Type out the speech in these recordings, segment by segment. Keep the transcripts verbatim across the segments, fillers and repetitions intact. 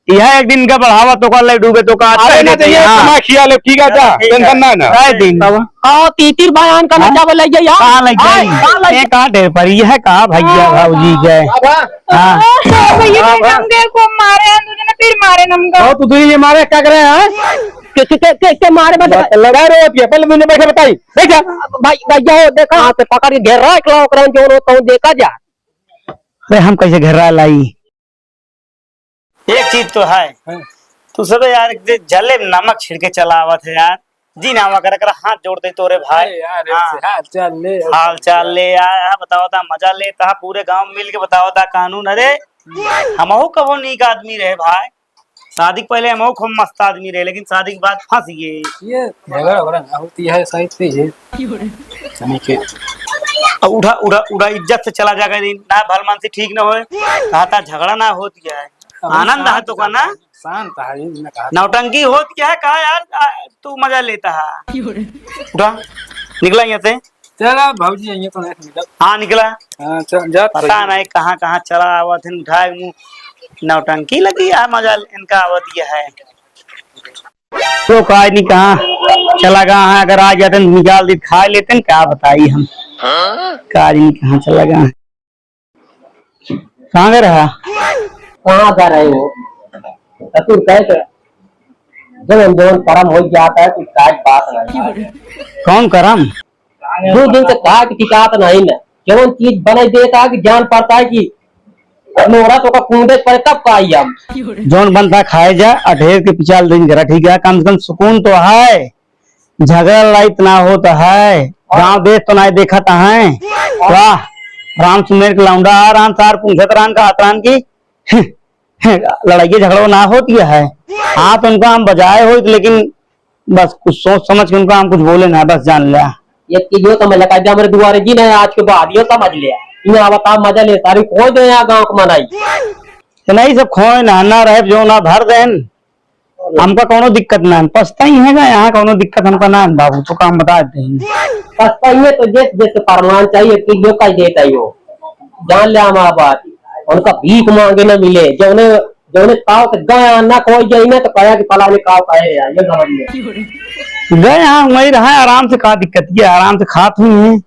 यह एक दिन का बढ़ावा तो का ले डूबे तो का अरे ना चाहिए, हाँ। कमा खिया ले, ठीक है, जा, हाँ, ठीक है। Tension ना, ना। रह दिन। तब? हाँ, तीतिर बयान का हाँ? नचावे लग जाइए, हाँ? कहाँ लग जाई? हाँ, कहाँ लग ये जाई? कहाँ ढेर पड़ी? यह कहाँ भैया हाँ, भौजी हाँ। के? हाँ। हाँ, भैया, हाँ, तुम हाँ। हमके खूब मारे हैं, तुझे ना फिर मारे हमको। तो तू ये मारे क्या करे, हाँ? कैसे, कैसे, कैसे मारे बता? लगा रो होती है, पहले मुझे बैठे बताई, बैठा। भाई, भैया, हो, देखा, हाथ से पकड़ के घेर रहा है, एकला ओकरा में जो होता हूँ, देखा जा। अरे, हम कैसे घेर रहा लाई? एक चीज तो है, हाँ। तू सब यार एक दे जले में नमक छिड़के चला आवत है यार। जी ना आवा करे, करे हाथ जोड़ दे तोरे भाई। अरे यार, हाँ। ऐसे हाल चाल ले, हाल चाल ले यार, हाँ, बताओ ता मजा ले ता, पूरे गांव मिल के बताओ ता कानून। अरे हमहू कबो नीक आदमी रहे भाई, शादी के पहले हमहू खूब मस्त आदमी रहे, लेकिन शादी के बाद फंस गए। ये झगड़ा वगड़ा ना होती है, सही चीज है। यानी कि अब उठा, उठा, उठा, इज्जत से चला जाएगा, ना भलमान से ठीक ना होए, कहा था झगड़ा ना होती है। अब आनंद है तो का ना? शांत है, ये ना कहा। नौटंकी होत क्या है, कहा यार, आ, तू मजा लेता है। उठा, निकला यहाँ से। चला भौजी, यहाँ तो नहीं निकल। हाँ, निकला। हाँ, चल, जा, पता सही। नहीं कहाँ, कहाँ चला आवत है, उठाए मुँह। नौटंकी लगी है, मजा इनका आवत ये है। तो काज नहीं कहाँ चला गया है, अगर आ जाते हैं, निकाल दी, खा लेते हैं, क्या बताई हम। काज नहीं कहाँ चला गया है। कहाँ गए रहा? कहाँ जा रहे हो? ससुर कहे के जवन जवन करम हो जाता है, कुछ काज बात नहीं। कौन करम? दो दिन से काट टिकात नहीं न, जवन चीज बने देता है कि जान पड़ता है कि नोरा तो का कूदे पड़े तब का आई हम। जौन बनता खाए जा, अ ढेर के पिचाल दिन करा, ठीक है, कम से कम सुकून तो है। झगड़ा लड़ाई इतना होत है, गांव देश तो नाय देखत है। वाह, राम सुमेर के लौंडा, राम सार पूछत रान का हाथ रान की, लड़ाइये झगड़ो ना होत ये है। हाँ, तो उनका हम बजाए होइत, लेकिन बस कुछ सोच समझ के उनका हम कुछ बोले ना, बस जान लिया। ये कि यो समझ लगा, जो हमरे दुआरे जी ने आज के बाद यो समझ लिया। इन्हें आवता मजा ले, सारी खोज दे यहाँ गाँव को मनाई। ये नहीं सब खोए ना, ना रहे जो ना भर देन। हमका कौनो दिक्कत ना है, पछताई है ना, यहाँ कौनो दिक्कत हमका ना है बाबू, तो काम बता देते हैं। पछताई है तो जे, जैसे फरमान चाहिए कि जो कह देता है वो। जान ले हमारा बात, उनका भीख मांगे ना मिले, जौने, जौने ताव से गए ना कोई जाई ना तो कहा कि फलाने काव कहे रहे, ये समझ ले। गए हाँ, वही रहा आराम से, का दिक्कत ये, आराम से खात हुई हैं।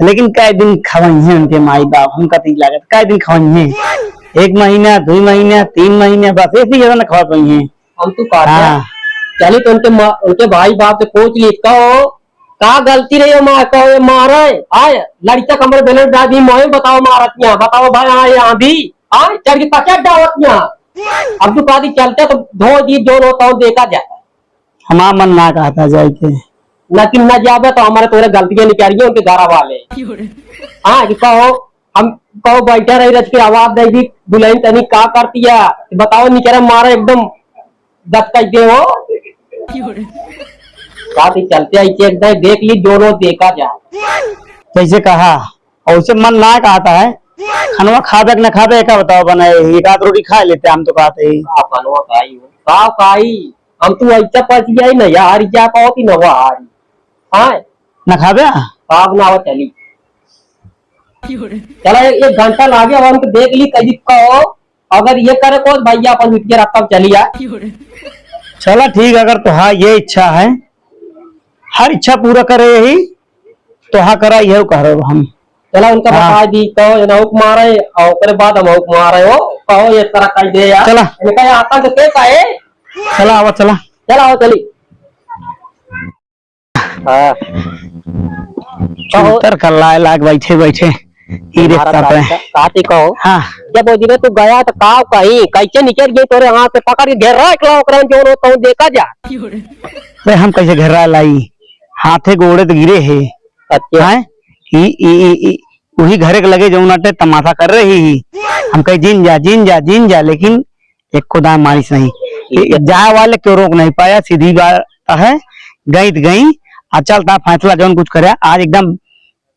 लेकिन कै दिन खवइहें उनके माई बाप, हमका तो ई लागत, कै दिन खवइहें? एक महीना, दुई महीना, तीन महीना, बस ऐसे ही ज्यादा न खवा पइहें। हम तो कहते हैं, हाँ। चली तो उनके मा-, उनके भाई बाप से पूछ ली, कहो, का गलती रही है माँ, कहो, ये मारे, आय, लड़का कमरे बेलर डाल दी, मोए बताओ मारत यहाँ, बताओ भाई, हाँ, यहाँ भी, आय, चढ़ के पकड़ डावत यहाँ। अब तो कहा दी चलते तो धो दी, जो लो तो देखा जाए। हमार मन ना कहता जाए के। ना कि ना जाबे तो हमारे तोरे गलतियां निकालिए उनके घर वाले। हाँ, कि कहो, हम कहो बैठा रही रच के आवाज दे दी, दुल्हन तनी का करती है? बताओ निकरा मारा एकदम दस कह दे हो। का भी चलते ऐसे एकदम देख ली दोनों देखा जाए। जैसे कहा, और उसे मन ना कहता है, खनवा खाबे कि ना खाबे, का बताओ बनाए, एक आध रोटी खा लेते हम तो कहते ही। का बनवा खाई हो? का खाई? हम तू ऐसा पच जाई ना यार, क्या कहो कि नवा हारी। हाँ? ना खाबे? पाप ना हो चली। चला एक, एक घंटा लागे, अब हमको देख ली, कहीं कहो, अगर ये करे को भैया अपन बिटिया रखब चली आ। चला ठीक, अगर तो हाँ ये इच्छा है, हर इच्छा पूरा करे यही, तो हाँ करा यही कह रहे हो हम। चला उनका हाँ। बता दी, कहो ये ना हुक मारे, और ओकरे बाद हम हुक मारे हो, कहो ये तरह कर दे यार। चला। इनका ये आतंक के का है? चला आवा, चला। चला आओ, चली। हाँ। कहो। चूतर कल्लाए लाग बैठे बैठे। ई रे हमारा तापे। तारीख का, काती कहो। हाँ। जब वो दिने तू गया तो काव कहीं, कैसे निकल गई तोरे हाथ से पकड़ के घेर रहा एकला ओकरा में जो होता हूँ देखा जा। अरे हम कैसे घेर रहा लाई? हाथे गोड़े तो गिरे है। अच्छा। हैं? ई, ई, ई, ई, वही घरे के लगे जौन आटे तमाशा कर रही ही। हम कहे जिन जा, जिन जा, जिन जा, लेकिन एको दाम मारिस नहीं। ठीक है। जाए वाले क्यों रोक नहीं पाया, सीधी बात है, गई तो गई, आ चलता फैसला जौन कुछ करे, आज एकदम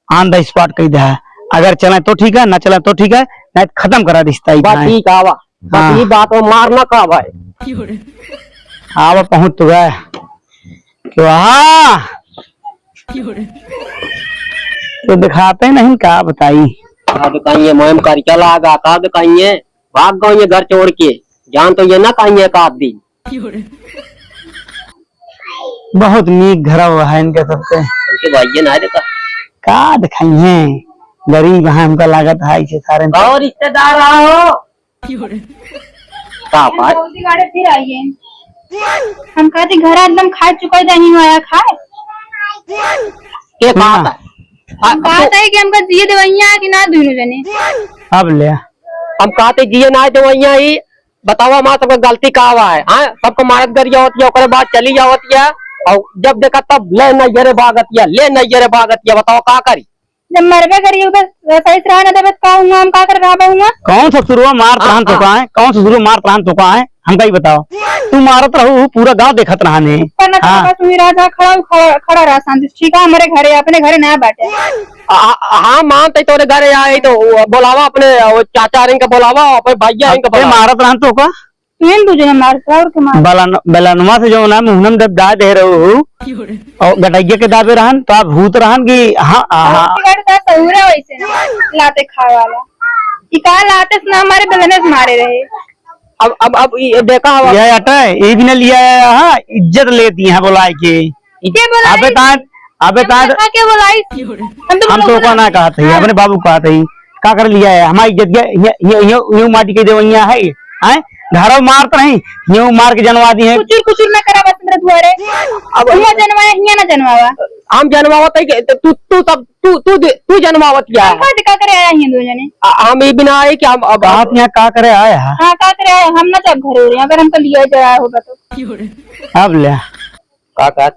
on the spot कही दे। अगर चले तो ठीक है, ना चले तो ठीक है, नहीं तो खत्म करा रिश्ता ही बस खाए। ठीक आवा। बस हाँ। ये बात हो, मारना का भाई। आवा पहुंच तो गए। क्यों? हाँ। ये दिखाते नहीं, का बताई? का दिखाइए, मोहम कर चला आगा, का दिखाइए? भाग गए ये घर छोड़ के। जान तो ये ना कहीं एक आध दिन। बहुत नीक घरवा है इनके सबके। इनके भाइये ना देखा। का दिखाई है? गरीब है, हमका लागत है इसे सारे। और रिश्तेदार आओ। का बात? भौजी गाड़े फिर आई है। हम कहते घर एकदम खा चुका है, नहीं आया खाए। के बात है? हम कहते है कि हमका जिए देवैया है कि ना दोनों जने। अब ले। हम कहते जिए ना देवैया ही। बतावा, हमार सबके गलती का हुआ है? हाँ, सबको मारत गरिया होती है, ओकरे बाद चली जावत है, और जब देखा तब ले नैहरे भागत है, ले नैहरे भागत है। बतावा का करी? जब मरबे करी, उधर सही से रहा ना देबे, तो का हुआ, हम का कर रहा हुआ? कौन ससुरवा मारत रहन तोका है? कौन ससुरवा मारत रहन तोका है? हमका ही बताओ। तू मारत रहू, पूरा गांव देखत रहन है। पर ना हाँ। बस वही राजा खड़ा, खड़ा, खड़ा रहा शांति से, ठीक है? हमारे घरे, अपने घरे ना बाटे। आ, आ, हाँ, मानते तोरे घरे आए तो बोलावा अपने, वो चाचा इनका बोलावा, अपने भैया इनका बोलावा। मारत रहन तोका? तुम दू जने मार के और के मार। बलन-, बलनवा से जो ना मुहनम जब दाए दे रहे हो, और गटैया के दाबे रहन, तो आप भूत रहन कि हाँ, हाँ, हाँ। बिगड़ का सहूरा वैसे ना, लाते खाए वाला। ई का लाते से ना हमारे बलने से मारे रहे। अब, अब, अब ये देखा हो। यह अटा है, ये भी ना लिया है, हाँ, इज्जत लेती है बुलाए के। के बोलाई? अबे तात, अबे हम तात। कहाँ के बोलाई? हम तो हम तो बोला का ना नहीं। कहत है, हाँ। अपने बाबू कहत है, का कर लिया है? हमारी इज्जत के, ये, ये, ये, ये माटी के देवैया है, हैं? घरों मारत नहीं, ये मार के जनवा दी है। कुचुर कुचुर ना करा बस मेरे दुआरे। अब हियाँ जनवाया, हियाँ ना जनवावा। हम जनवावत है कि तू, तू सब, तू, तू दे, तू जनवावत क्या है? हम का करे आया हैं दो जने? आ, हम ये बिना आए कि हम अब आप यहाँ का करे आए हैं? हाँ, का करे आए? हम ना जब घरे हो रहे हैं, अगर हमको लिया जाए होगा तो। अब ले। का कहत?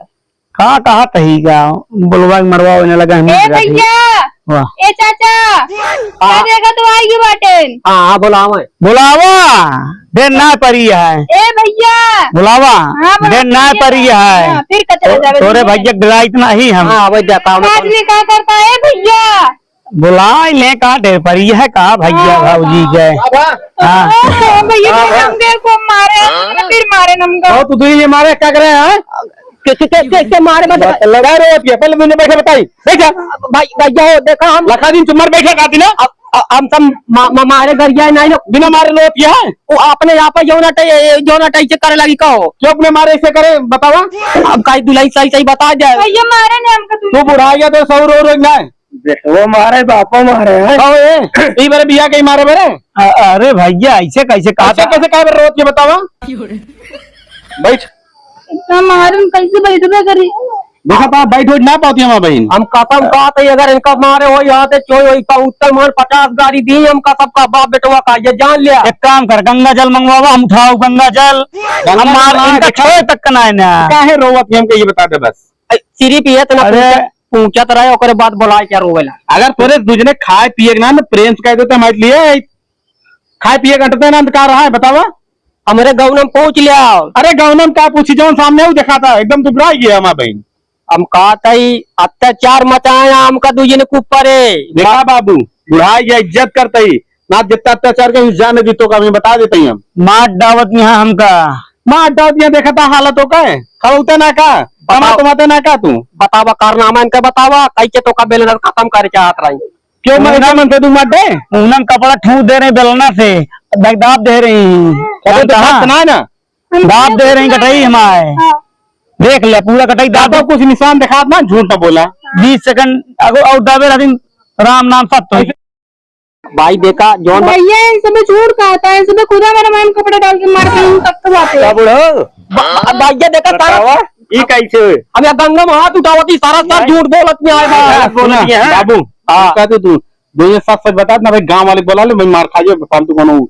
का कहत ही का? बोलवा के मरवा होने लगा, हम ए भैया! वाह। ए चाचा! हाँ। का देखा तो आई बाटेन? हाँ, हाँ, बोलावा। बोलावा! देर ना परी है। ए भैया! बोलावा! हाँ, बोला देर ना भैया। परी है। हाँ, फिर कचरा तो, जावे तोरे भैया। भैया डराइत नहीं हम। हाँ, वही देखा, हम आज भी का करता है भैया? बुलाइ ले, का ढेर परी है का भैया हाँ, भौजी के? हाँ। हाँ, भैया, हाँ, हाँ। हम देर को मारे, हाँ। फिर मारे हमको। बहुत दुई ये मारे, क्या करे हैं? कैसे, कैसे, कैसे मारे, मतलब? लड़ा रहे हो, पहले मैंने बैठे बताई, बैठा। भाई, भैया हो, देखा हम लखा दिन तुम्हारे बैठे का दिन, अब, अब हम सब मा-, मा-, मारे घर जाए नहीं लोग। बिना मारे लोग क्या है? वो अपने यहाँ पर जो ना टाइ-, जो ना टाइप से करे लगी, कहो। क्यों अपने मारे ऐसे करे, बतावा? अब काई दुलाई सही, सही बता जाए। भैया मारे ने हमको तू। तू बुढ़ा गया तो सौ रो रो ना है। बेटवा मारे, बापा मारे हैं। कहो ए, ई बारे बिया के मारे बारे? अ-, अरे भैया, ऐसे कैसे कहा ऐसे था? कैसे कहे बारे रोत के बतावा? बैठ। इतना मारे, हम कैसे बैठबे करी? देखा था, बैठ उठ ना पाती हमार बहिन। हम कसम खात है, अगर इनका मारे हो यहाँ से चोई होई का उत्तर मान पचास गाड़ी दी, हम कसम का बाप बेटवा का, ये जान लिया। एक काम कर, गंगा जल मंगवावा, हम उठाओ गंगा जल। गंगा हम मार, जल ना, इनका देखा। छोए तक का ना है ना। काहे रोवत है हमको ये बता दे बस। ए, सिर्फ ये तो ना अरे। पूछे। पूछत रहे, ओकरे बाद बोलाए क्या रोवेला? अगर तोरे दूजने खाए पिए के ना, ना प्रेम से कह देते हमारे लिए, खाए पिए के अंटते ना, तो का रहा है बतावा? हमरे गौनम पूछ लिया। अरे गौनम का पूछी, जौन सामने वो देखा था, एकदम दुबराई गया हमार बहिन। हम कहत हई, अत्याचार मचाए हमका दूजने के ऊपर है। देखा बाबू, बुढ़ाई गया, इज्जत करत ही, ना जितना अत्याचार के जाने दी तो का, हम बता देत ही हम। मार डावत यहाँ हमका। मार डावत यहाँ देखा था हालत हो का है? खड़ौते ना का? बतावा। कमा कमाते ना का तू? बतावा, कारनामा इनका बतावा, कैसे तो का बेलना खत्म करे चाहत रही। क्यों मैं पूनम, इतना मन से तू मार दे? पूनम कपड़ा ठूंस दे रही बेलना से, दाब दे रही। अबे तो जानता? बात ना है ना। दाब दे रही कटाई हमारे। हाँ। देख ले, पूरा कटाई दाब। दाब कुछ निशान दिखात ना, झूठ ना बोला। बीस सेकंड अगो और दाबे रहती, राम नाम सत्य होई। भाई देखा, जौन बा- भैया, इन सबे झूठ कहता है, इन सबे खुदा मेरा मैम कपड़े डाल के मार के इन तक तो बात है। का बुढ़ो? बा-, बा-, भैया देखा, सारा बतावा, ई कैसे हुए? अब या गंगा में हाथ उठावत ही, सारा सर नहीं। झूठ बोलत नहीं आए बा। गलत बोलत नहीं है। बाबू, हाँ। का तू, तू, जो ये सच सच बता ना भाई, गांव वाले बोला ले, मैं मार खा जाए, फालतू कोनो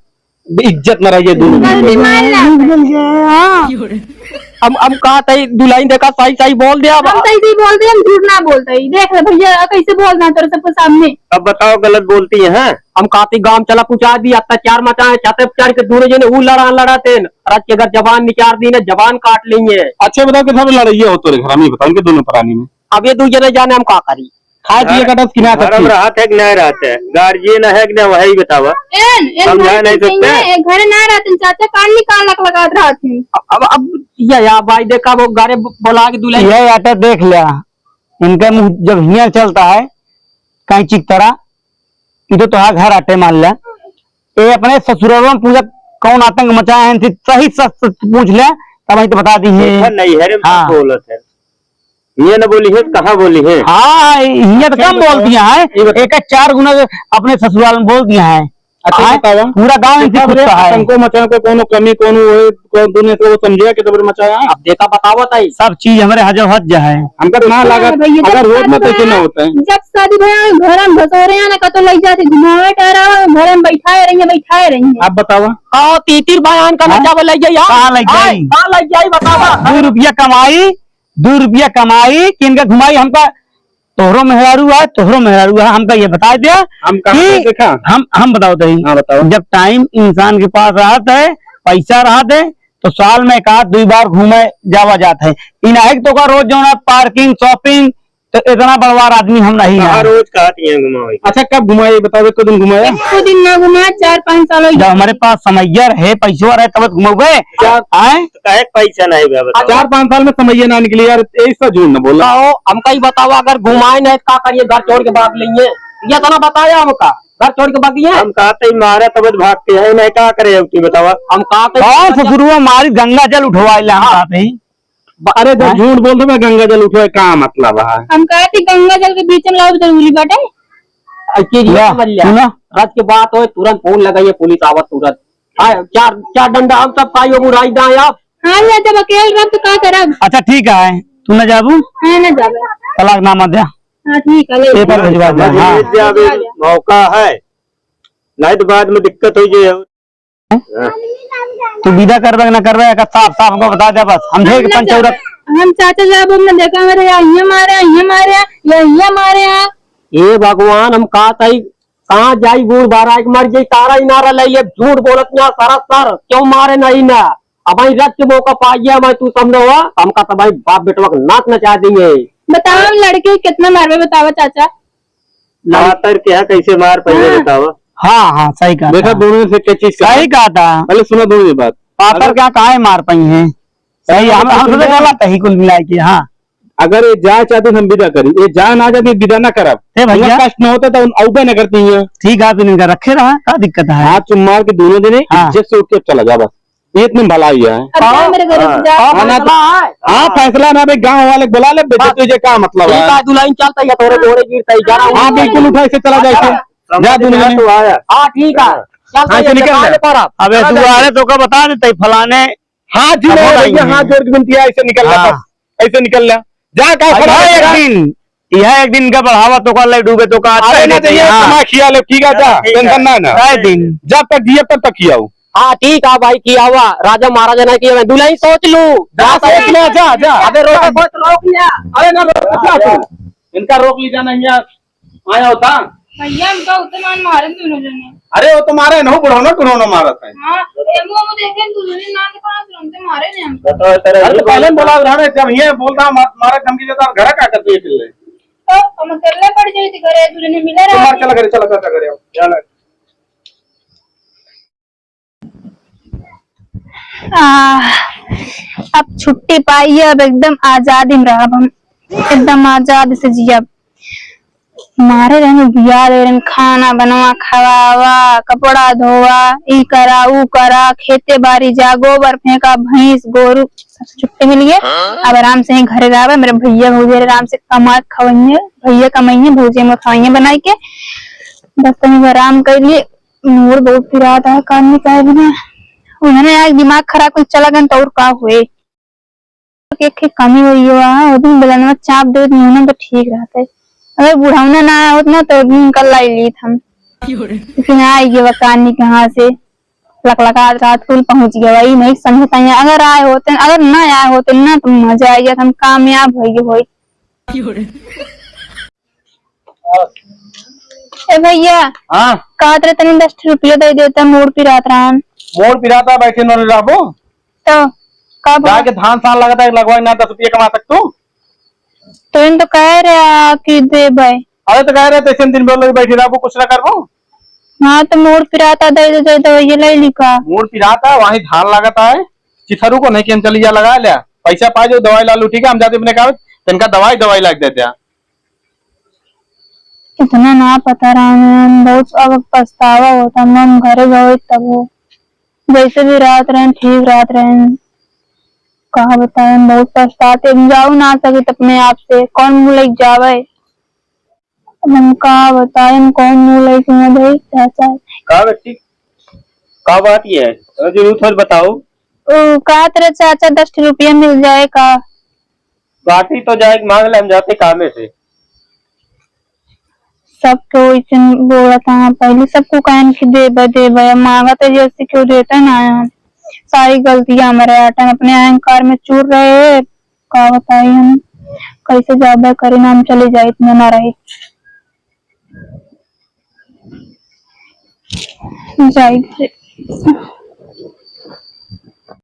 इज्जत न रह जाए दोनों में। गलती मान ला। हम, हम कहत ही दुल्हन देखा सही सही बोल दे अब। हम सही सही बोलते, हम झूठ ना बोलते ही। देख ले भैया, कैसे बोलना है तेरे सबके सामने। अब बताओ, गलत बोलती है, हैं? हम कहत ही गांव चला पूछा दी, अत्याचार मचाए, छाते पे चढ़ के दूर जने ऊ लड़ा लड़ा थे, रच के अगर जबान निचार दी ना, जबान काट लेंगे। अच्छा बताओ, कितना लड़ाई हो तोरे घर में, बताओ इनके दोनों प्राणी में? अब ये दू जने जाने हम का करी। खाए पिए का डस कि ना घर में सच्ची? रहत है कि नहीं रहत है? गार्जियन है कि नहीं, वही बतावा। एन, एन समझा घर नहीं के सकते? नहीं है, घर ना रहते, चाचा कान निकाल लक लगा रहते हैं। अब, अब, अब, या, या भाई देखा वो घरे ब-, बोला के दुल्हन। ये आटा देख लिया, इनका मुंह जब हियां चलता है, कहीं चिक तरह, इधर तो हाँ घर आटे मान लिया, ये अपने ससुराल में पूरा कौन आतंक मचाए हैं, इनसे सही सच सच पूछ ले, तब वहीं तो बता दी है। देखा, नैहरे में हाँ। बोलत है, ये न बोली है, कहाँ बोली है? हाँ, हियाँ तो कम बोलती हैं, ये बता- एक चार गुना अपने ससुराल में बोल दिया है। अच्छा, हाँ, बतावा। पूरा गांव इनसे पूछता है। आतंको मचाए को कोनो कमी, कोनो वो, कोनो दुनिया से वो समझिया के तब मचाया है? अब देखा, बतावा ताई। सब चीज हमरे हजो हज जा है। हमका ना हाँ, लगा, भैया, जब अगर रोड में तो शादी ऐसे ना भया, होता है। जब शादी भया, घर में घसोरे आना का तो लग जाते, घुमावे टहरावे, घर में बैठाए रहिए, बैठाए रहिए। आप बतावा। का तीतिर बयान का हाँ? लग जावे, लग जाइए। कहाँ लग जाई? हाँ, कहाँ लग जाई, बतावा। दो रुपया कमाई, दो रुपया कमाई कि इनका घुमाई, हमका तोहरो मेहरारू है, तोहरो मेहरारू है, हमका ये बताइ दिया हम कहाँ कि से देखा? हम, हम बताओ तही। हाँ, बताओ। जब टाइम इंसान के पास रहत है, पैसा रहत है, तो साल में एक आध दुई बार घूमे जावा जात है। इ नाहीं कि तोका रोज जौना पार्किंग, शॉपिंग, तो इतना बड़वार आदमी हम नहीं कहाँ है। रोज कहत ही हैं घुमावे के? अच्छा, कब घुमाए, ये बताओ, एको दिन घुमाया? एको दिन ना घुमा, चार पाँच साल हो जब गए। हमारे पास समैया रहे, पैसवा रहे, तब घुमौबे। चार आए? तो काहे के पैसा नहीं बा, बताओ? चार पाँच साल में समैया ना निकली यार, ऐसा झूठ ना बोला। कहो, हमका ही बताओ, अगर घुमाए नहीं तो का करिए, घर छोड़ के भाग लेइए? ये तो ना बताया हमका, घर छोड़ के भागिए। हम कहते ही मारा तब भागते हैं, नहीं का करे, अब तू बतावा। हम कहते कौन ससुरुआ मारी गंगा जल उठवाए ले, हम हाँ। कहते ही। ब-, अरे, जब हाँ? झूठ बोलते मैं गंगा जल उठवाए, का मतलब है? हम कहते गंगा जल के बीच में लाओ जरूरी बाटे। अब चीज ये ला, समझ लिया। सुना। रात के बात होए, तुरंत फोन लगाइए, पुलिस आवत तुरंत। हाँ, चार, चार डंडा हम सब खाइयो, बुराई दाएं आप। हाँ, या जब अकेल रह तो का करब? अच्छा, ठीक है, तू न जाबू? हाँ, न जाबे। तलाकनामा दे। हाँ, ठीक है, ले पेपर ले। भिजवा दे, समझ हाँ। लीजिए, अभी भिजवा दे। मौका है, नहीं तो बाद में दिक्कत हो जाए। तू विदा करबे कि ना करबे, एका साफ साफ हमको बता दे बस। हम हम ढेर के ना पंचौरा जाबे। हम चाचा जाबे, हमने देखा मेरे यहाँ ये मारे, ये मारे, ये, ये मारे हैं। ए भगवान, हम का तई कहाँ जाई बूढ़ बारा एक मर जाई, तारा ही नारा ले, ये झूठ बोलत ना सरासर, क्यों मारे नहीं ना? अब भाई रख के मौका पा गया, मैं तू समझो हुआ, हमका तो भाई बाप बेटवा के नाक नचा देंगे। बताओ, लड़के कितना मारबे, बताओ चाचा। लड़- पातर के यहाँ कैसे मार पहिले हाँ। बताओ। हाँ, हाँ, सही कहा देखा था। दोनों से क्या चीज का सही कहा था। पहले सुना दोनों की बात। पातर अगर क्या काहे मार पाई हैं? सही, हम, हम तो गलत है ही कुल मिला के, हाँ। अगर ये जाए चाहते हम विदा करी, ये जाए ना चाहते विदा ना करब। हे भैया। उनका कष्ट ना होता तो उन औबे ना करती हैं। ठीक है, फिर इनका रखे रहा, का दिक्कत है? हाथ चुम्मार के दोनों जने हाँ। इज्जत से उठ के चला जा बस। ये इतने भलाई है। अब जा मेरे घर से, जा। हाँ, ना तो, फैसला है। हाँ, फैसला ना भाई, गाँव वाले को बुला ले, बेइज्जत हाँ। तुझे क्या मतलब है? ठीक है, दुल्हन चलता है, थोड़े घोड़े गिरता है, जरा हाँ, उनको बिल्कुल उठा, इसे चला जाए, इसे। जा दुनिया में। तो आया। हाँ, ठीक है। हाँ। चलता हाँ, है, इसे निकल जा। अबे चला तू जाए। आ रहे तो का बता देते, फलाने हाँ जी, अब मैं हो रही भैया, है। हाथ जोड़ के विनती है, ऐसे निकल ले हाँ। बस, ऐसे निकल ले। जा, का अरे खड़ा है, एक जा। दिन, यह एक दिन का बढ़ावा तो कर ले, डूबे तो कर, अरे पहले ना, तो ये हाँ। कमा खिया ले, ठीक है, जा, ठीक है। टेंशन ना, ना। एक दिन। जब तक जिए, तब तक खियाओ। हाँ, ठीक है भाई, खियावा, राजा महाराजा ने किया, दुल्हन सोच लू। जा, जा, सोच ले, जा, जा। अबे रोक, रोक लिया। अरे ना, रोक, जा तू। इनका रोक ली जाना, यहाँ आया होता। भैया, हमका उतमान मारे दोनों जने। अरे, वो तो मारे न हो, बुढ़ौना, बुढ़ौना मारत है। हाँ, एगो हम देखे, दोनों जने ना देखा, तुरंते मारे ने हमका। बताओ, तेरे अरे, तो पहले बोला रहा, जब ये बोलता, मार, मारा धमकी देता, घर का करते ये चिल्ले। तो हम अकेले पड़ जाई थी घरे, दोनों जने मिले तो मार, रहे। चला घरे, चला, चला घरे, आओ। चला। आह, अब छुट्टी पाई है, अब एकदम आजादी में रहब हम, एकदम आजाद से जियब। मारे रहन, बिया दे रहन, खाना बनवा, खवावा, कपड़ा धोवा, ई करा, ऊ करा, खेते बारी जा, गोबर फेंका, भैंस, गोरू, सब छुट्टी मिल गए। अब आराम से ही घरे रहबे, मेरे भैया भौजी आराम से कमा के खवइये, भैया कमाइये, भौजी में खवइये बनाई के, बस तनी आराम कर लिए। मूड बहुत पिरात है, काम नहीं करे बिना। उन्होंने आज दिमाग खराब करके चला गन तो और का हुए? एक ही कमी हुई हुआ है, वो दिन बेलनवा चाप दे, मुंह तो ठीक रहता है। अगर बुढ़ावना ना आया होत ना, तो एक दिन कल लाई लीत हम। लेकिन आ गया वकानी के हाथ से, लकलकात रात कुल पहुंच गया, वही नहीं समझता है। अगर आए होते, अगर ना आए होते ना, तो मजा आ गया, हम कामयाब हो गए होई। ए भैया, हाँ। कहत रहे तनी दस रुपया दे देता, मूड पिरात रहन। मूड पिराता, बैठे न रहबो। तो का बोला? जाके धान सान लगता है, लगवाए ना, दस रुपया कमा सकतू। तो इन तो कह रहे आ कि देबे। अरे तो कह रहे, तैसे दिन भर लोग बैठे रहबो, कुछ ना करबो। हाँ, तो मूड पिराता, दे दे, दे दे, ये ले ली का? मूड पिराता, वहीं धान लगता है, चिथरू को नहीं कि हम चली जा लगा ले, पैसा पा जाओ, दवाई ला लू, ठीक है, हम जाते अपने काम, तनका दवाई, दवाई लाग देते हैं। इतना ना पता रहा, हम बहुत अब पछतावा होता, हम घरे गए तब हो। जैसे भी रहत रहेन, ठीक रहत रहेन। का बताएन, बहुत पछतात है। हम जाऊ ना सके त अपने आप से, कौन मुँह लेके जावे? अब हम का बताएन, कौन मुँह लेके हुआँ जाई, चाचा। का बेटी, का बात ये है? अरे जरूर थोड़ी बताओ। ओ, कहत रहे चाचा, दस ठो रुपया मिल जाए का? बाटी तो जाए, माँग ले, हम जाते कामे से। सब केहू वैसे बोलत है, पहले सबको कहन कि देबे, देबे, अब माँगत है जैसे केहू देते ना है। सारी गलतियाँ हमारे आटन अपने अहंकार में चूर रहे हैं। का बताई हम, कैसे ज्यादा करे ना, हम चले जाइत ना, ना रहित। जाइत।